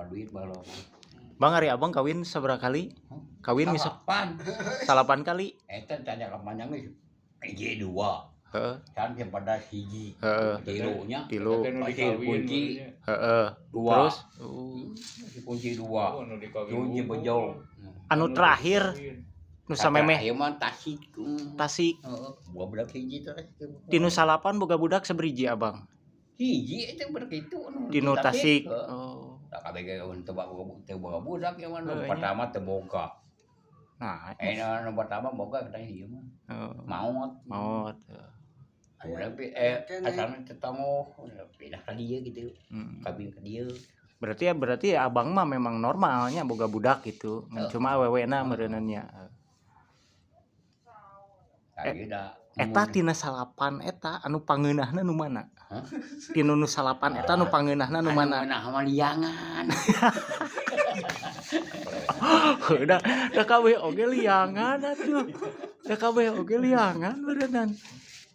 Loba duit baheula mah. Bang, ari abang kawin sabaraha kali? Kawin misal Salapan. 9 kali. Eta tanya ka panjang geus. Hiji dua. Heeh. Can pada hiji. Heeh. Tilu nya. Tilu. Eta teh nu Pasir dikawin kunci. meureunnya. Heeh. Dua. Terus Si kunci dua. Oh, nu dikawin. Kunci wungkul. bejo. Anu terakhir dikawin. nu samemeh Ieu mah Tasik. Tasik. Heeh. Boga budak hiji teh. Tinu 9 boga budak seberiji abang? Hiji eta budak itu anu Tinu di Tasik. Heeh. Oh. Da kabeh ge teu boga teu boga budak ieu mah nu Heuh, nya. pertama teu boga. Nah, Eh nu pertama boga katanya ieu mah. oh, Maot. maot. Urang asalna tetanggo pindah ka dieu gitu. Kawin ka dieu. Berarti ya abang mah memang normalnya boga budak gitu. Ngan Heeh. cuma awewena meureunna nya. Ka dieu da. Eta tina 9 eta anu pangeunahna nu mana? Hah? Tina nu 9 eta anu pangeunahna nu mana? Anu ngeunah mah liangan. Udah, da kabeh oge liangan atuh. Da kabeh oge liangan beureunan.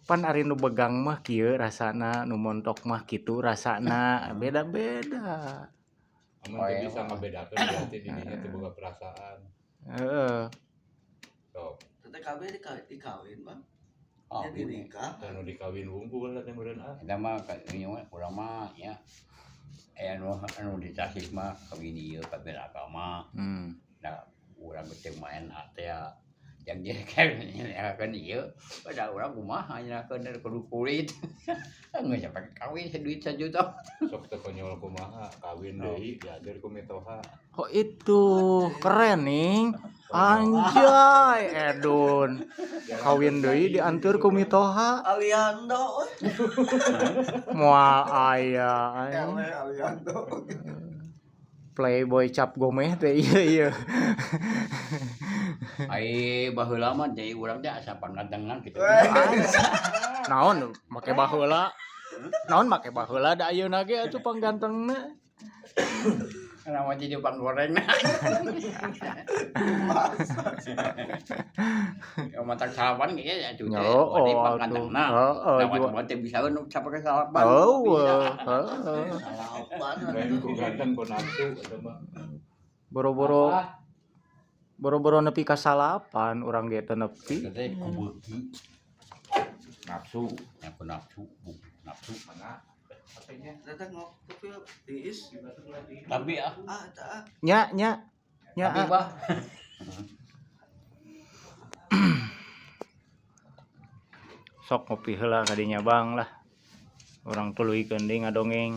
Pan ari nu begang mah kieu rasana, nu montok mah kitu rasana, beda-beda. Amun teu bisa ngabedakeun berarti di dinya teu boga perasaan. Heeh. Sok, Teh kabeh dikawin, Bang. Oh, Dia dinikah. anu dikawin wungkul teh meureun ah. Eta mah ka ieu mah urang mah nya aya anu anu di Tasik mah kawin ieu kawin agama. Da urang teh main teh yang dia kan kan ieu pada urang kumaha nyerahkeun dari kudu kulit. Geus sampai kawin duit sajuta. Sok teu konyol kumaha, kawin deui diajar ku mitoha. Oh itu keren nih. Anjay, Edun. Kawin deui dianteur ku mitoha. Aliando. Moal aya. Ele Aliando. Playboy cap gomeh teh iya iya. Ai baheula mah deui urang teh asa panggantengan kitu. Naon make baheula? Naon make baheula da ayeuna ge atuh panggantengna. Kenapa jadi panggoreng? Ya matak salapan ge ya atuh teh. Oh, Berarti atuh. panggantengna. Heeh, Nah, jual. waktu teh bisa nu sampai salapan. Oh, Bisa. heeh. 9. Lain ku ganteng ku nafsu eta mah. Boro-boro boro-boro nepi ka 9 urang ge teu nepi. Eta teh ku beuki Nafsu. nya ku nafsu, bu, nafsu. Mana? HP-nya? Teh ngopi tiis. Tapi ah, Ah, eta ah. Nya nya nya. tapi ah. bah. Sok ngopi heula kadinya Bang lah. Urang tuluykeun deui ngadongeng.